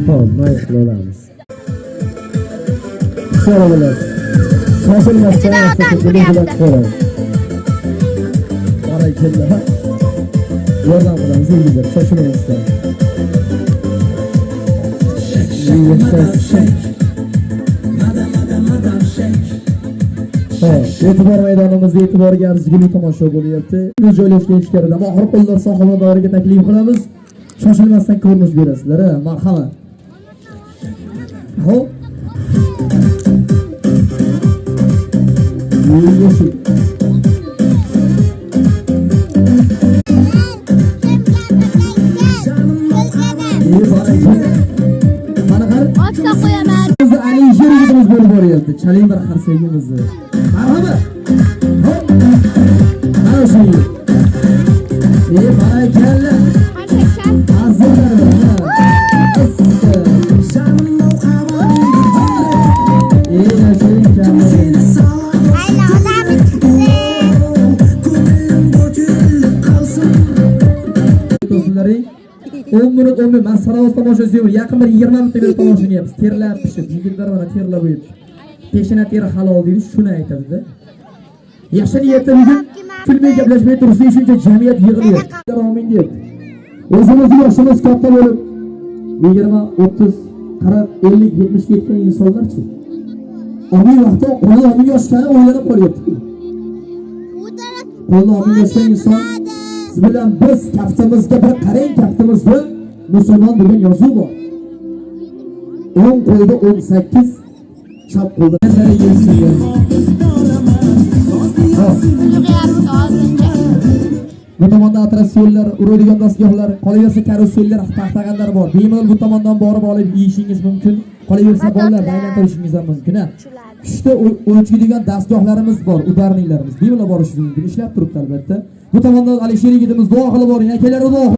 Xo'p, mayli qila olamiz. Xushyor bo'lasiz. Shoshilmasdan Ichidan odam asta ko'ryapti. sekin ko'radi. Barakalla. Yordam qilamiz, yigitlar, shoshilmasdan. Yashab. Xo'p, e'tibor maydonimizda e'tiborga arzigulik tomosha bo'lyapti. Bu joylashgan ichkarida Mohir qo'llar sohibadoriga taklif qilamiz. Shoshilmasdan ko'rinish berasizlar, ha, marhamat. Xo'p. Yashab. Ey, barakalla. Mana qara. Ochsa qo'yaman. Bizni Alisher yigitimiz bo'lib boryapti. Chaling bir qarsagimizni. Marhamat. Hop. Mana shu yigit. Ey, barakalla. Qarsak chal. Azizlar, ha. Issiq. Ey, yashang kamin. Ayla odam chiqdi. Do'stlaring, 10 minut 10 minut man saroz tomosha izlayman. Yaqin bir 20 minutdan beri tomosha qilyapmiz. Terlab pishib, yigitlar mana terlab o'yib. Peshona teri halol deydi, shuni aytadi-da. Yaxshi niyatda bugun kulmay gaplashmay tursak, shuncha jamiyat yig'ilyapti. Amin deyapti. O'zimizni yoshimiz katta bo'lib 20, 30, 40, 50, 70 ga yetgan insonlarchi. Omil vaqtda qo'li omil yoshgani o'ylanib qolyapti. Qo'lni omil yoshgan inson siz bilan biz kaftimizga bir qarang, kaftimizda musulmon degan yozuv bor. O'ng qo'lda 18, chap qo'lda. Hop. Yig'yapti hozircha. Bu tomonda attraksionlar, uradigan dastgohlar, qolaversa karusellar, taxtag'anlar bor. Bemalol bu tomondan borib olib yeyishingiz mumkin. Qolaversa bolalar aylantirishingiz ham mumkin. Ha. Kuchta o'lchaydigan dastgohlarimiz bor, udarniklarimiz. Bemalol borishingiz mumkin. Ishlab turibdi albatta. Bu tomondan Alisher yigitimiz duo qilib boring, akalar duo.